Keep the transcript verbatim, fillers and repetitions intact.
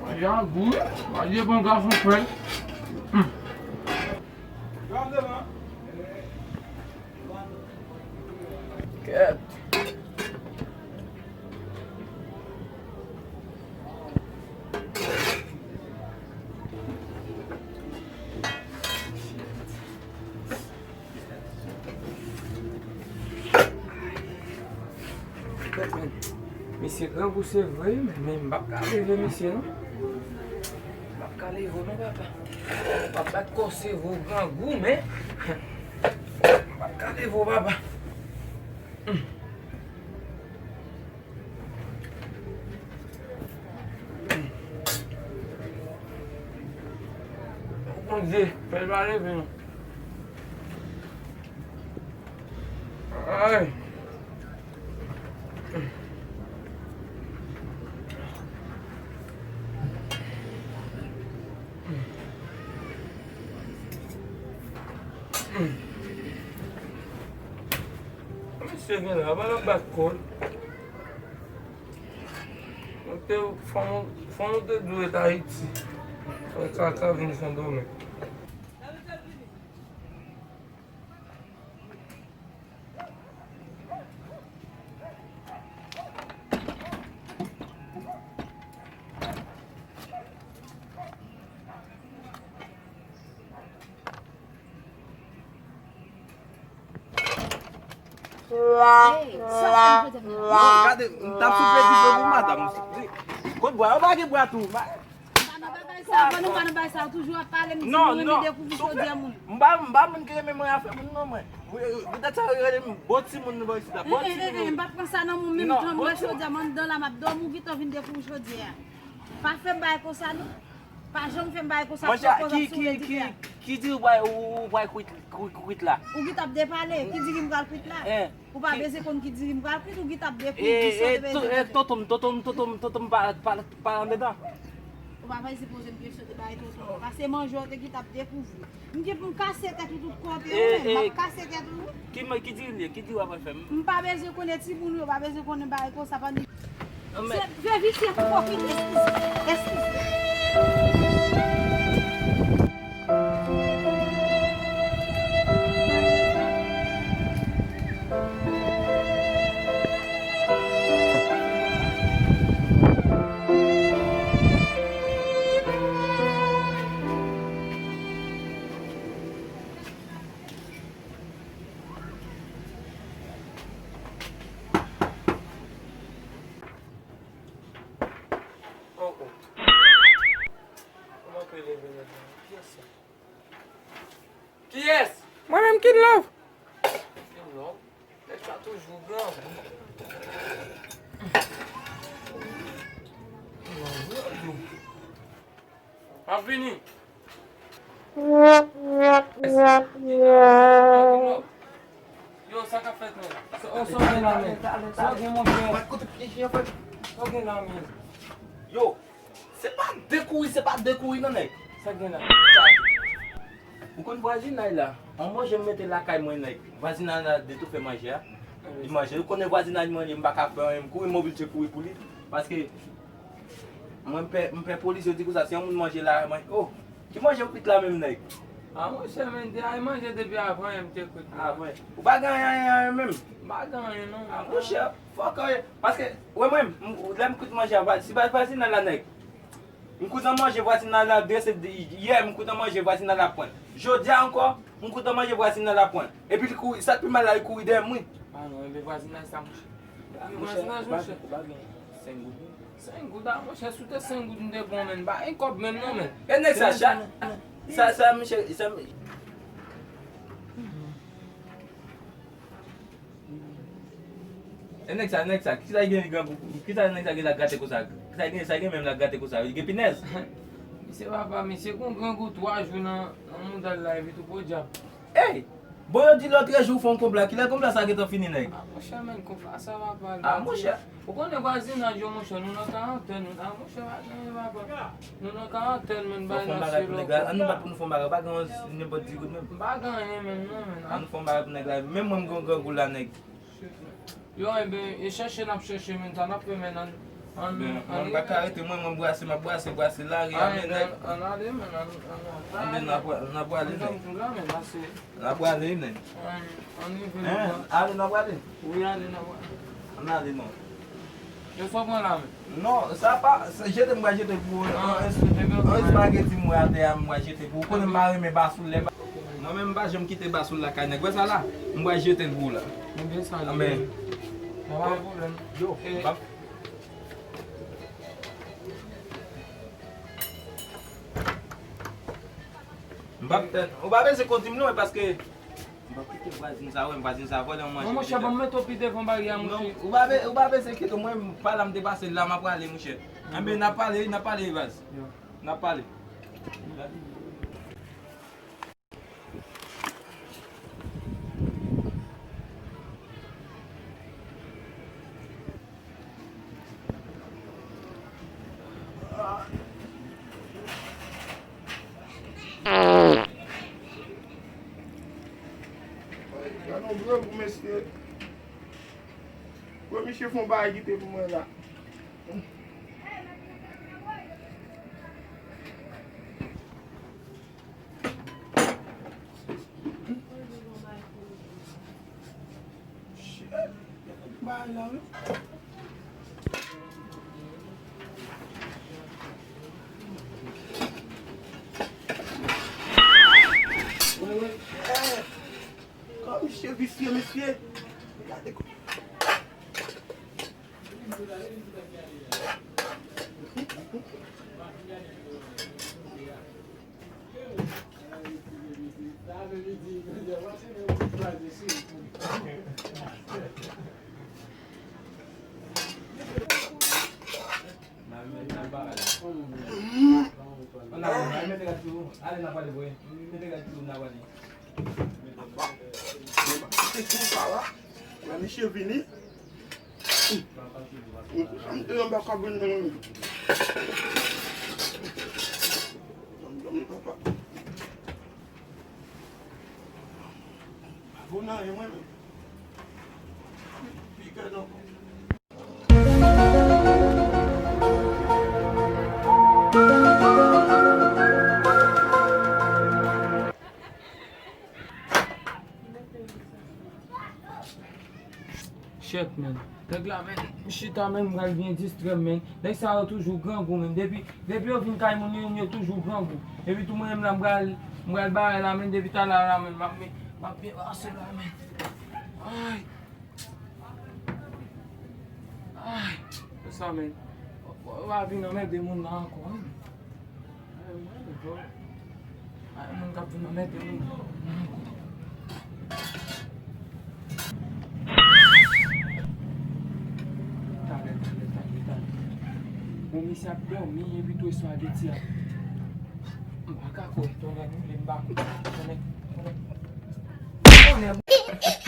Manje a gou wi. Manje bon gason fè. Kèt. Misye grangou se vre wi, men, men m p ap ka leve misye non. M p ap ka leve w non papa. M ap bat kò sevo grangou men m p ap ka leve w papa. Bondye, fè l pa leve non. Ay. Mesye gen la, pa nan bat kò l. Mwen te, fanm, fanm te dwe ret Ayiti. Fè kaka vin Sendomeng. Hey, sa w fè jodi a? Non, gade, m t ap souple dife pou madanm. Kot bwa? Yo pa gen bwa tou. Pa nan bagay sa, fò nou pa nan bagay sa, ou toujou ap pale, m di non, nou renmen non, dekouvri souple. Chodyè moun. M pa, m pa moun ki renmen mwen afè moun non mwen. Petèt sa yo rele m bon timoun nan bò isit la. Bon timoun. M pa pran sa nan moun menm, non, jan m wè chodyè m anndan la, m ap dòmi, ou gentan vin dekouvri chodyè a. Pa fè m bagay konsa non. Pa janm fè m bagay konsa. Monchè, ki, ki, ki, ki di ou bay, ou, ou bay kwit, kwit, kwit la? Ou ki t ap depale, ki di ki m pral kwit la? Ou pa bezwen konn ki di ki m pral kwit, ou ki t ap dekouvri sa te bezwen. Tonton, tonton, tonton, tonton, pa, pa, pa andedan. Ou pa bezwen poze m kesyon de bagay tonton. Paske manje w te ki t ap dekouvri. M gen pou m kase tèt ou tout kote, ou menm, m ap kase tèt ou. Ki, ki diri l ye? Ki diri w ap fè m? M pa bezwen konnen timoun yo, pa bezwen konnen bagay konsa, pa ni. Se vye visye pou pwofite, eskize, eskize. Oh, oh. Kòman ke leve nèg la? Kiyès sa? Kiyès? Mwen menm, Kid Love. Kid Love? Nèg sa toujou grangou. Grangou. M ap vini. Yo, sa k ap fèt, men? Sa w gen la, men? Sa w gen, monchè? Sa w gen la, men? Yo, se pa de kouri, se pa de kouri, non, nèg. Sa k gen la? Ou konn vwazinay la? An manje m mete lakay mwen, nèg. Vwazinay la de tou fè manje a. Li manje. Ou konnen vwazinay manje, m pa ka fè anyen, m kouri, m oblije kouri pou li. Paske Mwen m pè, m pè polis, yo di konsa, si yon moun manje la, manje, oh, ki manje w kwit la menm, nèg? A, monchè, men, te ay manje depi avan yè m te kwit la. Avan. Ou pa gen anyen, anyen, anyen menm? M pa gen anyen, non. A, monchè, fòk anyen. Paske, wè mwen, m, lè m kwit manje a, si pa, pa vwazinay la, nèg. M kwit nan manje vwazinay la, drese, yè, m kwit nan manje vwazinay la pran. Jodi a ankò, m kwit nan manje vwazinay la pran. Epi li kouri, sa k pi mal la, li kouri dèyè m, wi. A non, enben vwazinay sa, monchè. Ki vwazinaj, monchè? Ou pa gen senk goud, non? Senk goud, a, monchè, si w te senk goud, m te bon, men. M pa gen kòb menm, non, men. E nèg sa, sa, sa, sa, monchè, sa, e nèg sa, nèg sa, kisa l gen li grangou, kisa nèg sa gen la grate konsa? Kisa l gen, sa l gen menm la grate konsa? Li gen pinèz? Misye papa, misye gon grangou twa jou nan, nan mouda l la, epi tou podyab. Ey! Bon, yo di lòtrejou fè yon konpla. Kilè konpla sa gentan fini, nèg? A, monchè, men, konpla sa va pale. A, monchè. Ou konnen vwazinaj yo, monchè, nou nan karantèn, nou, a, monchè, pa gen anyen, papa. Nou nan karantèn, men, bay nan selo. Ann nou bat pou nou fè yon bagay. Pa gen nenpòt di goud menm. M pa gen anyen menm, non, men. Ann nou fè yon bagay pou nèg la. Menm mwen, m gen yon grangou la, nèg. Yo, enben, e chèche n ap chèche, men sa n ap fè, men, an, an, ben, an, mwen pa ka rete, mwen, mwen brase, m ap brase, brase lari a, men, nèg. An ale, men, an, an, an, anben, n ap, n ap prale, men. N ap prale, men. An, an rive, men. Ale, n ap prale? Wi, ale, n ap prale. Ann ale, non. Yo, sa w pran la, men? Non, sa pa, sa, jete m, m pral jete l pou ou. An, an, espageti m wè atè a, m pral jete pou ou. Konnen m pa renmen basoul, lè ba-, mwen menm, m pa janm kite basoul lakay nèg. Wè sa la? M pral jete l pou ou la. Ebyen, sa li ye. Sa pa gen pwoblèm. Yo, e, m p ap, m p ap, ou pa bezwen konti m non, paske m p ap kite vwazin sa wè m, vwazin sa vòlè mwen manje. Monchè, ban m mete w pi devan baryè a, monchè. Non, ou pa be-, ou pa bezwen kite mwen, m pa la, m te pase la, m ap prale, monchè. Enben, n ap pale, n ap pale, baz. N ap pale. Gade yon grangou, mesye. Gwo misye fè yon bagay kite pou mwen la. Shit, bagay la, wi. Wi, wi. Eh, kòman misye visye, mesye. Gade kò- Misye vini. M te anba kabrit nan. Papa. Pa bon nan anyen, mwen menm. Pi kè nan. Shit, man. Nèg la, man, m chita, man, m pral byen distrè m, man. Nèg sa yo toujou grangou, man. Depi, depi yo vin kay moun, yo, yo toujou grangou. Epi tou mwen menm la, m pral, m pral bare la, man, depi talè la, man, m ap, m ap byen pase la, man. Ay. Ay. Se sa, man. Ou, ou pa vin anmède moun nan ankò, man. Ay, mwen, mwen, mwen. Ay, moun k ap vin anmède moun. Talè, talè, talè, talè. Bon, misye ap dòmi, epi tou espageti a. M pa ka kwè, tonnè boule m pa kwè. Tonnè, tonnè. Tonnè.